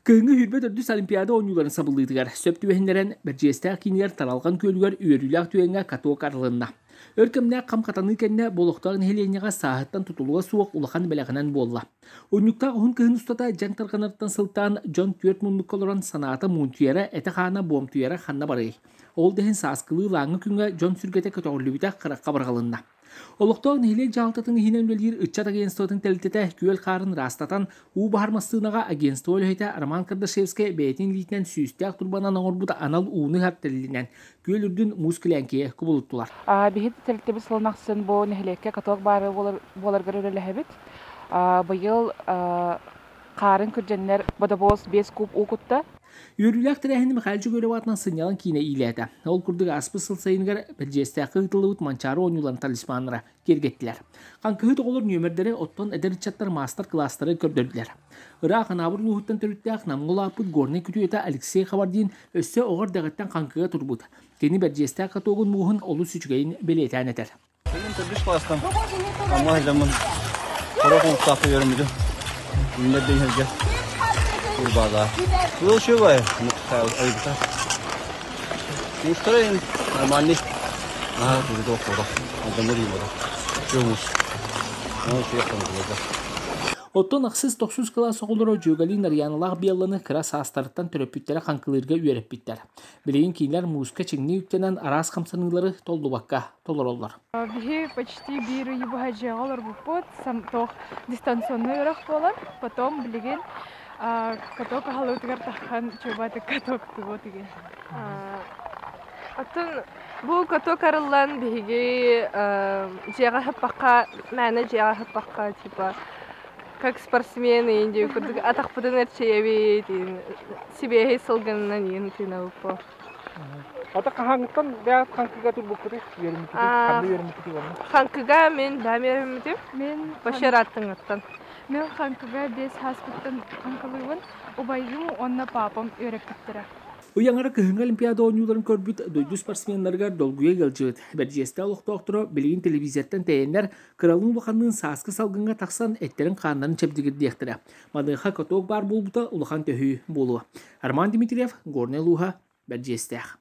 Кыһыҥҥы 24 Олимпиада оонньууларын сабыллыытыгар сөп түбэһиннэрэн, Бэрдьигэстээх киинигэр Таралҕан күөлүгэр үөрүүлээх түгэҥҥэ каток арылынна. Өр кэмнээх хам хатаныы кэннэ бу олохтоох нэһилиэнньэҕэ сааһыттан тутулуга суох улахан бэлэҕинэн буолла. Унньуктаах уһун кыһын устата дьаҥ тарҕанарыттан сылтаан дьон түөрт муннукка олорон санаата муунтуйара, этэ-хаана буомтуйара ханна барыай? Ол да иһин сааскылыы лааҥҥы күҥҥэ дьон сүргэтэ көтөҕүллүбүтэ харахха быраҕылынна. Олохтоох нэһилиэк дьаһалтатын иһинэн үлэлиир ыччат агентствотын тэрилтэтэ күөл хаарын ыраастатан, уу баһар массыынаҕа агентство үлэһитэ Роман Кардашевскай бэйэтин илиитинэн сүүстээх турбанан оҥорбут анал ууну ыһар тэрилинэн күөл үрдүн муус килээҥкийэ кубулуттулар. Биһи тэрилтэбит сылын ахсын бу нэһилиэккэ каток баары буоларыгар үлэлэһэбит. Быйыл хаарын күрдьэннэр бодобуос 5 куб уу кутта. Үөрүүлээх тэрээһини Михаил Дьөгүөрүп аатынан сынньалаҥ киинэ иилээтэ. Ол курдук ааспыт сыл сайыныгар Бэрдьиэстээххэ ыытыллыбыт Манчаары оонньууларын талисманнара киэргэттилэр. Хаҥкыһыт оҕолор нүөмэрдэри, оттон эдэр ыччаттар маастар-кылаастары көрдөрдүлэр. Ыраах Анаабыр улууһуттан төрүттээх Намҥа улааппыт Горнай күтүөтэ Алексей Хабардин өссө оҕо эрдэҕиттэн хаҥкыга турбут. Кини Бэрдьиэстээх катогун мууһун олус үчүгэйин бэлиэтээн этэр. Билим төрдүс класстан Амма сылдьаммын сорох уҥуохтаахха үөрэммитим. Үүнэр да иһэргэ урбаалаа. Тыл үчүгэй, айбыта. Муустара нормальный. Наһаа турута оххото. Алдаммыт иймата. Үчүгэй муус. Наһаа үчүгэй хонукуларга. Оттон ахсыс тохсус кылаас оҕолоро дьүөгэлии Нарыйааналаах Белланы кыра саастарыттан төрөппүттэрэ хаҥкылыырга үөрэппиттэр. Билигин кинилэр мууска чиҥнии үктэнэн араас хамсаныылары толлубакка толороллор. Биһи почти биир ыйы быһа дьиэҕэ олорбуппут, туох дистанционный үөрэх буолан, потом билигин каток аһыллыбытыгар таххан чуобатык катоктубут деген. Оттон бу каток арыллан биһиги дьиэҕэ аһаппакка, мээнэ дьиэҕэ аһаппакка типа как спортсмены индия курдук атахпытын эрчийэбит, сибиэһэй сылгынынан иин тыынабыппо. Ата хаһааҥҥыттан бэйэҕит хаҥкыга турбуккутуй? Үөрэммиккитий? Ханна үөрэммиккитий уонна? Хаҥкыга мин бэйэм үөрэммитим. Мин Вообще ырааттыҥҥыттан. Мин хаҥкыга биэс сааспыттан хаҥкылыыбын. Убайым уонна папам үөрэппиттэрэ. Ый аҥара кыһыҥҥы Олимпиада оонньууларын көрбүт дойду спортсменнарыгар долгуйа ыалдьыбыт. Бэрдьиэстээх олохтоохторо билигин телевизортан тэйэннэр, кыралыын-улаханныын сааскы салгыҥҥа тахсан эттэрин-хааннарын чэбдигирдиэхтэрэ. Маныаха каток баар буолбута улахан төһүү буолуо. Роман Дмитриев, Горнай улууһа, Бэрдьиэстээх.